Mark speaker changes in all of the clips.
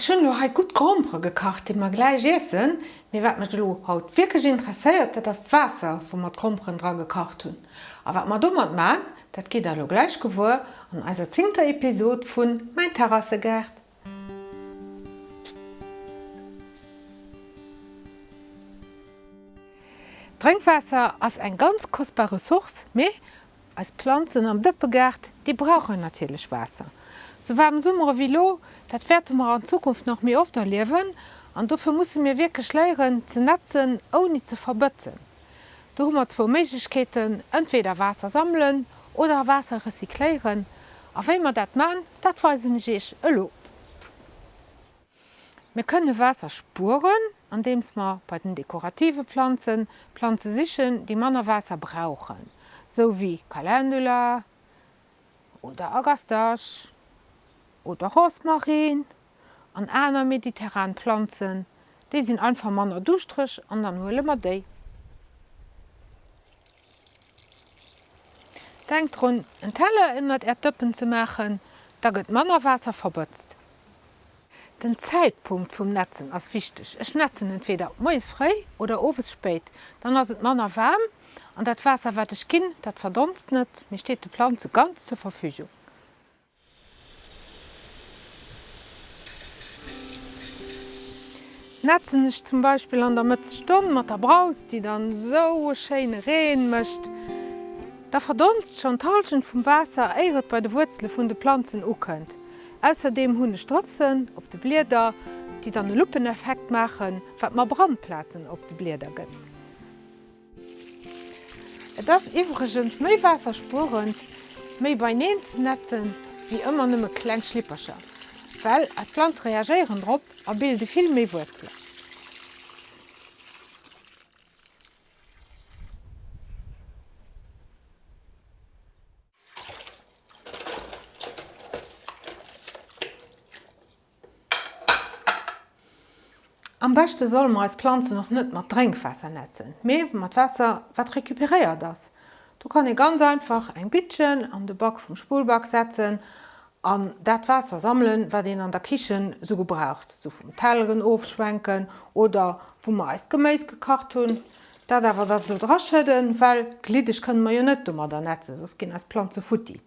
Speaker 1: Ech hunn elo hei gutt Grompere gekacht, déi mer gläich iessen. Mee wat mech elo haut wierklech interesséiert, dat ass d'Waasser, wou mer d'Gromperen dra gekacht hunn. A wat mer domat man, dat gitt der elo gläich gewuer an eiser zéngter Episod vun Mäin Terrassegaart. Drénkwaasser ass eng ganz kostbar Ressource, mee Eis Planzen am Dëppegaart, déi brauchen natierlech Waasser. Sou waarm Summere wéi lo, dat wäerte mer an Zukunft nach méi oft erliewen an dofir musse mir wierklech léieren ze netzen ouni ze verbëtzen. Do hu mer zwou Méiglechkeeten, entweder Waasser sammelen oder Waasser recycléieren. A wéi mer dat man, dat weisen ech iech elo. Mir kënne Waasser spueren, andeems mer bei den dekorative Planzen Planze sichen, déi manner Waasser brauchen, sou wéi Calendula oder Agastache oder Rosmarin an aner mediterran Planzen. Déi sinn einfach manner duuschtereg an dann huele mer déi. Denkt drun, en Teller ënnert Äert Dëppen ze maachen, da gëtt manner Waasser verbëtzt. Den Zäitpunkt vum Netzen ass wichteg. Ech netzen entweder moies fréi oder owes spéit, dann ass et manner waarm an dat Waasser wat ech ginn, dat verdonst net, mee steet de Planze ganz zur Verfügung. Netzen ech zum Beispill an der Mëttesstonn mat der Braus, déi dann esou e schéine Reen mécht, da verdonst schonn d'Hallschent vum Waasser éier et bei de Wuerzele vun de Planzen ukënnt. Ausserdeem hunn ech Drëpsen op de Blieder, déi dann e Luppeneffekt maachen, wat mer Brandplazen op de Blieder gëtt. Et ass iwwregens méi waasserspuerend, méi beineen ze netzen, wéi ëmmer nëmme kleng Schlippercher, well eis Planze reagéieren drop a bilde vill méi Wuerzelen. Am beschte solle mer eis Planzen och net mat Drénkwaasser netzen, mee mat Waasser wat recuperéiert ass. Do kann ee ganz einfach eng Bittchen an de Back vum Spullback setzen an dat Waasser sammelen, wat een an der Kichen sou gebraucht, sou vum Telleren ofschwenken oder wou mer eist Geméis gekacht hunn. Dat awer dann do dra schëdden, well gliddeg kënne mer jo net domadder netzen, soss ginn eis Planze futti.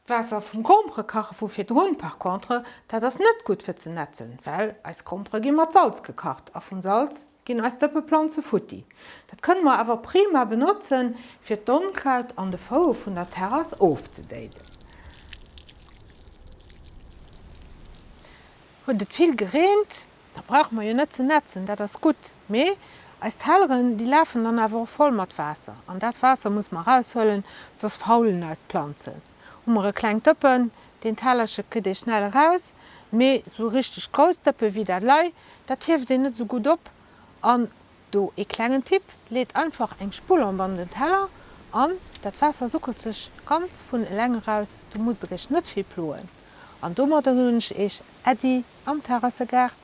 Speaker 1: D'Waasser vum Gromperekache vu virdrun par contre, dat ass net gutt fir ze netzen, well eis Grompere gi mat Salz gekacht a vum Salz ginn eis Dëppeplanze futti. Dat kënne mer awer prima benotzen, fir d'Onkraut an de Foue vun der Terrass ofzedéiden. Huet et vill gereent, Da brauche mer jo net ze netzen, dat ass gutt. Mee eis Telleren, déi lafen dann awer och voll mat Waasser. An dat Waasser muss mer eraushuelen, soss faulen eis d'Planzen. Hu mer e klengt Dëppen, deen Tellerche kritt ee schnell eraus, mee sou e richteg grousst Dëppe wéi dat lei, dat hieft een net sou gutt op. An do ee klengen Tipp, Leet einfach eng Spullomp an den Teller an dat Waasser suckelt sech ganz vun eleng eraus, do musst der iech net vill ploen. An domadder soen ech iech Äddi am Terrassegaart.